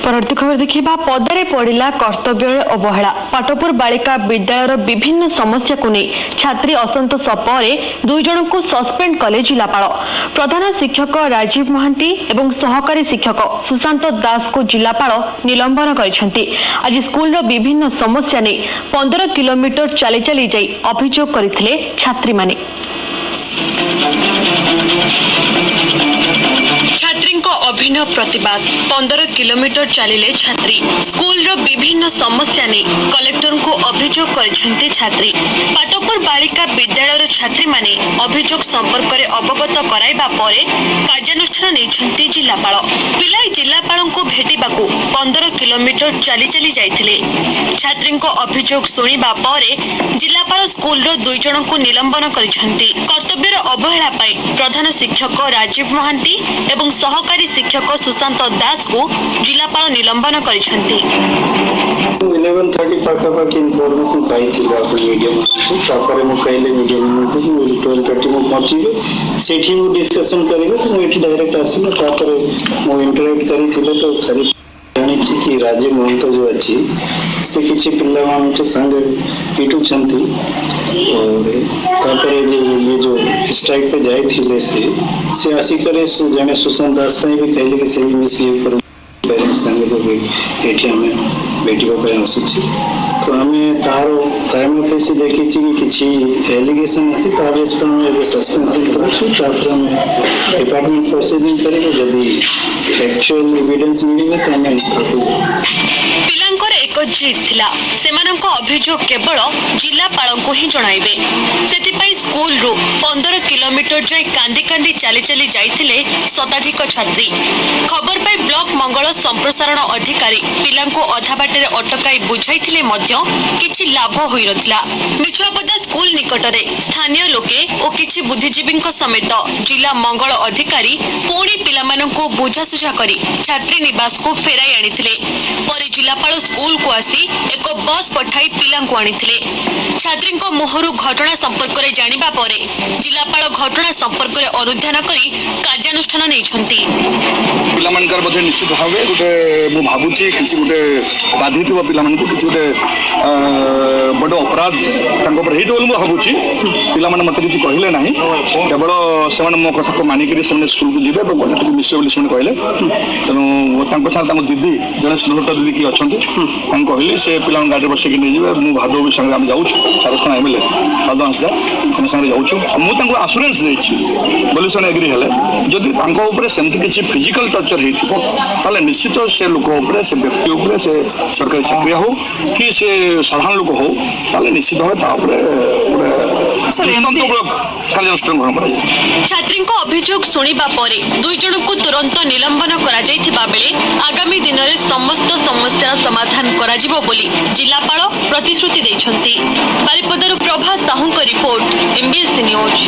ପରବର୍ତ୍ତୀ ଖବର ଦେଖିବା। ପଦାରେ ପଡ଼ିଲା କର୍ତ୍ତବ୍ୟରେ ଅବହେଳା। ପାଟପୁର ବାଳିକା ବିଦ୍ୟାଳୟର ବିଭିନ୍ନ ସମସ୍ୟାକୁ ନେଇ ଛାତ୍ରୀ ଅସନ୍ତୋଷ ପରେ 2 ଜଣଙ୍କୁ ସସ୍ପେଣ୍ଡ କଲେ ଜିଲ୍ଲାପାଳ। ପ୍ରଧାନ ଶିକ୍ଷକ ରାଜୀବ ମହାନ୍ତି ଏବଂ ସହକାରୀ ଶିକ୍ଷକ ସୁଶାନ୍ତ ଦାସଙ୍କୁ ଜିଲ୍ଲାପାଳ ନିଲମ୍ବନ କରିଛନ୍ତି। ଆଜି ସ୍କୁଲର ବିଭିନ୍ନ ସମସ୍ୟା ନେଇ 15 କିଲୋମିଟର ଚାଲି ଚାଲି ଯାଇ ଅଭିଯୋଗ କରିଥିଲେ ଛାତ୍ରୀମାନେ। ଛାତ୍ରୀଙ୍କ ଅଭିନବ ପ୍ରତିବାଦ। 15 କିଲୋମିଟର ଚାଲିଲେ ଛାତ୍ରୀ। ସ୍କୁଲର ବିଭିନ୍ନ ସମସ୍ୟା ନେଇ କଲେକ୍ଟରଙ୍କୁ ଅଭିଯୋଗ କରିଛନ୍ତି ଛାତ୍ରୀ। ପାଟପୁର ବାଳିକା ବିଦ୍ୟାଳୟର ଛାତ୍ରୀମାନେ ଅଭିଯୋଗ ସମ୍ପର୍କରେ ଅବଗତ କରାଇବା ପରେ କାର୍ଯ୍ୟାନୁଷ୍ଠାନ ନେଇଛନ୍ତି ଜିଲ୍ଲାପାଳ। ପିଲାଏ ଜିଲ୍ଲାପାଳଙ୍କୁ ଭେଟିବାକୁ 15 କିଲୋମିଟର ଚାଲି ଚାଲି ଯାଇଥିଲେ। ଛାତ୍ରୀଙ୍କ ଅଭିଯୋଗ ଶୁଣିବା ପରେ ଜିଲ୍ଲାପାଳ ସ୍କୁଲର 2 ଜଣଙ୍କୁ ନିଲମ୍ବନ କରିଛନ୍ତି। କର୍ତ୍ତବ୍ୟର ଅବହେଳା ପାଇଁ ପ୍ରଧାନ ଶିକ୍ଷକ ରାଜୀବ ମହାନ୍ତି ଏବଂ ସହକାରୀ ଶିକ୍ଷକ ସୁଶାନ୍ତ ଦାସଙ୍କୁ ଜିଲ୍ଲାପାଳ ନିଲମ୍ବନ କରିଛନ୍ତି। 11:30 ପାଖାପାଖି ଇନଫର୍ମେସନ୍ ପାଇଥିଲି ଆପଣ ମିଡ଼ିଆମାନଙ୍କୁ। ତାପରେ ମୁଁ କହିଲି ମିଡ଼ିଆମାନଙ୍କୁ କି ମୁଁ 12:30 ମୁଁ ପହଞ୍ଚିବି, ସେଇଠି ମୁଁ ଡିସ୍କସନ୍ କରିବି। ତ ମୁଁ ଏଠି ଡାଇରେକ୍ଟ ଆସିଲି। ତାପରେ ମୁଁ ଇଣ୍ଟରାକ୍ଟ କରିଥିଲେ, ତ ଖାଲି ଜାଣିଛି କି ରାଜୀବ ମହନ୍ତ ଯୋଉ ଅଛି, ସେ କିଛି ପିଲାମାନଙ୍କ ସାଙ୍ଗେ ପିଟୁଛନ୍ତି। ତାପରେ ଯେ ଇଏ ଯୋଉ ଷ୍ଟ୍ରାଇକ୍ ଯାଇଥିଲେ, ସେ ଆସିକରି ସେ ଜଣେ ସୁଶାନ୍ତ ଦାସ ପାଇଁ ବି କହିଲେ କି ସେ ବି ମିସବିହେଭ୍ କରୁ ପ୍ୟାରେଣ୍ଟସ୍ ସାଙ୍ଗରେ ବି ଏଠି ଆମେ ଭେଟିବା ପାଇଁ ଆସୁଛି। ତ ଆମେ ତାର ପ୍ରାଇମା ଫେସି ଦେଖିଛି କି କିଛି ଏଲିଗେସନ୍ ଅଛି, ତା ବେସ୍ରେ ଆମେ ଏବେ ସସ୍ପେନ୍ସନ୍ କରୁଛୁ। ତାପରେ ଆମେ ଡିପାର୍ଟମେଣ୍ଟ ପ୍ରୋସିଡ଼ିଂ କରିବୁ। ଯଦି ଆକ୍ଚୁଆଲ ଏଭିଡେନ୍ସ ମିଳିବ, ତ ଆମେ ତାକୁ ପିଲାଙ୍କର ଏକ ଜିଦ୍ ଥିଲା, ସେମାନଙ୍କ ଅଭିଯୋଗ କେବଳ ଜିଲ୍ଲାପାଳଙ୍କୁ ହିଁ ଜଣାଇବେ। ସେଥିପାଇଁ ସ୍କୁଲରୁ 15 କିଲୋମିଟର ଯାଏ କାନ୍ଦି କାନ୍ଦି ଚାଲି ଚାଲି ଯାଇଥିଲେ ଶତାଧିକ ଛାତ୍ରୀ। ଖବର ପାଇ ବ୍ଲକ ମଙ୍ଗଳ ସମ୍ପ୍ରସାରଣ ଅଧିକାରୀ ପିଲାଙ୍କୁ ଅଧା ବାଟରେ ଅଟକାଇ ବୁଝାଇଥିଲେ ମଧ୍ୟ କିଛି ଲାଭ ହୋଇନଥିଲା। ମିଛୁଆପଦା ସ୍କୁଲ ନିକଟରେ ସ୍ଥାନୀୟ ଲୋକେ ଓ କିଛି ବୁଦ୍ଧିଜୀବୀଙ୍କ ସମେତ ଜିଲ୍ଲା ମଙ୍ଗଳ ଅଧିକାରୀ ପୁଣି ପିଲାମାନଙ୍କୁ ବୁଝାସୁଝା କରି ଛାତ୍ରୀ ନିବାସକୁ ଫେରାଇ ଆଣିଥିଲେ। ପରେ ଜିଲ୍ଲାପାଳ ସ୍କୁଲକୁ ଆସି ଏକ ବସ୍ ପଠାଇ ପିଲାଙ୍କୁ ଆଣିଥିଲେ। ଛାତ୍ରୀଙ୍କ ମୁହଁରୁ ଘଟଣା ସମ୍ପର୍କରେ ଜାଣିବା ପରେ ଜିଲ୍ଲାପାଳ ଘଟଣା ସମ୍ପର୍କରେ ଅନୁଧ୍ୟାନ କରି କାର୍ଯ୍ୟାନୁଷ୍ଠାନ ନେଇଛନ୍ତି। ପିଲାମାନଙ୍କର ବୋଧେ ନିଶ୍ଚିତ ଭାବେ ଗୋଟେ, ମୁଁ ଭାବୁଛି, କିଛି ଗୋଟେ ବାଧିଥିବ ପିଲାମାନଙ୍କୁ, କିଛି ଗୋଟେ ବଡ଼ ଅପରାଧ ତାଙ୍କ ଉପରେ ହେଇଥିବ ବୋଲି ମୁଁ ଭାବୁଛି। ପିଲାମାନେ ମୋତେ କିଛି କହିଲେ ନାହିଁ। କେବଳ ସେମାନେ ମୋ କଥାକୁ ମାନିକିରି ସେମାନେ ସ୍କୁଲକୁ ଯିବେ ଏବଂ କଥାଟିକୁ ମିଶିବେ ବୋଲି ସେମାନେ କହିଲେ। ତେଣୁ ତାଙ୍କ ସାଙ୍ଗରେ ତାଙ୍କ ଦିଦି ଜଣେ ସ୍ନେହଲତା ଦିଦି କିଏ ଅଛନ୍ତି, ତାଙ୍କୁ କହିଲି, ସେ ପିଲାଙ୍କୁ ଗାଡ଼ିରେ ବସେଇକି ନେଇଯିବେ। ମୁଁ ଭାଦବ ବି ସାଙ୍ଗରେ ଆମେ ଯାଉଛୁ। ସାରସ୍ଥାନ ଏମଏଲଏ ଭାଦବ ହାଁସଦା, ଆମେ ସାଙ୍ଗରେ ଯାଉଛୁ। ଆଉ ମୁଁ ତାଙ୍କୁ ଆସୁରାନ୍ସ ଦେଇଛି ବୋଲି ସେମାନେ ଏଗ୍ରି ହେଲେ। ଯଦି ତାଙ୍କ ଉପରେ ସେମିତି କିଛି ଫିଜିକାଲ ଟର୍ଚର ହେଇଥିବ, ତାହେଲେ ନିଶ୍ଚିତ ସେ ଲୋକ ଉପରେ, ସେ ବ୍ୟକ୍ତି ଉପରେ, ସେ ସରକାରୀ ଚାକିରିଆ ହଉ କି ସେ ସାଧାରଣ ଲୋକ ହଉ, ତାହେଲେ ନିଶ୍ଚିତ ଭାବେ ତା ଉପରେ ଗୋଟେ ଦୃଷ୍ଟାନ୍ତମୂଳକ କାର୍ଯ୍ୟାନୁଷ୍ଠାନ ଗ୍ରହଣ କରାଯିବ। ଛାତ୍ରୀଙ୍କ ଅଭିଯୋଗ ଶୁଣିବା ପରେ 2 ଜଣଙ୍କୁ ତୁରନ୍ତ ନିଲମ୍ବନ କରାଯାଇଥିବା ବେଳେ ଆଗାମୀ ଦିନରେ ସମସ୍ତ ସମସ୍ୟାର ସମାଧାନ କରାଯିବ ବୋଲି ଜିଲ୍ଲାପାଳ ପ୍ରତିଶ୍ରୁତି ଦେଇଛନ୍ତି। ବାରିପଦାରୁ ପ୍ରଭା ସାହୁଙ୍କ ରିପୋର୍ଟ, ଏମ୍ବିଏସ୍ ନ୍ୟୁଜ୍।